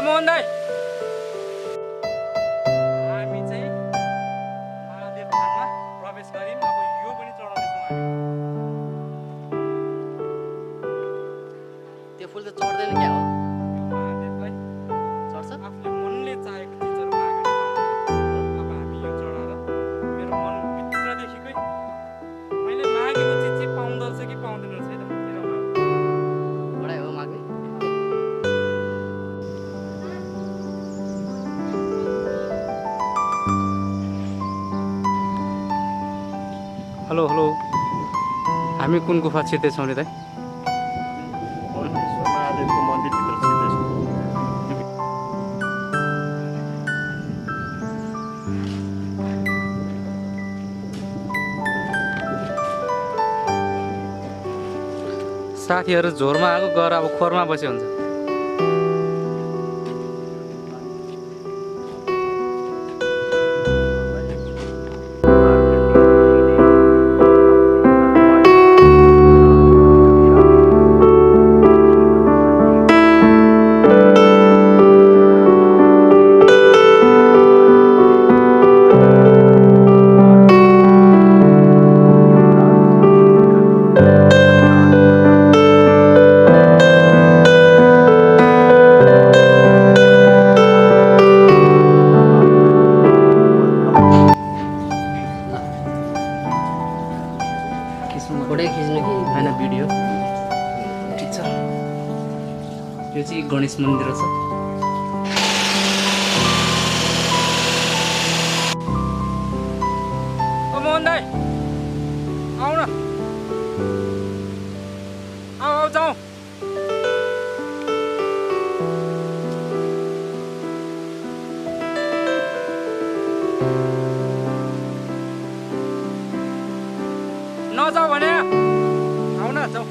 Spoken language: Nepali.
मोहन दाई हामी चाहिँ महादेव थानमा प्रवेश गऱ्यौँ। अब यो पनि चढाउनेछौँ हामी। त्यो फुल त चढ्दैन क्या हो? महादेवलाई चढ्छ? आफूले मनले चाहेको चिजहरू मागेर पाउँछ। अब हामी यो चढाएर मेरो मनभित्रदेखिकै मैले मागेको चिज चाहिँ पाउँदो रहेछ कि पाउँदैन रहेछ है त हेरौँ अब। बडाइ हो माग्ने? हेलो हेलो, हामी कुन गुफा छिर्दैछौँ नि दाइ? महादेवको मन्दिरभित्र छिर्दैछौँ। साथीहरू झोरमा आएको गएर अब खोरमा बस्यो हुन्छ। फोटो खिच्नु कि होइन भिडियो ठिक छ। यो चाहिँ गणेश मन्दिर छ। ओ मोहन दाई आऊ न, आऊ आऊ जाउँ। नजाऊ भने आऊ न जाऊ।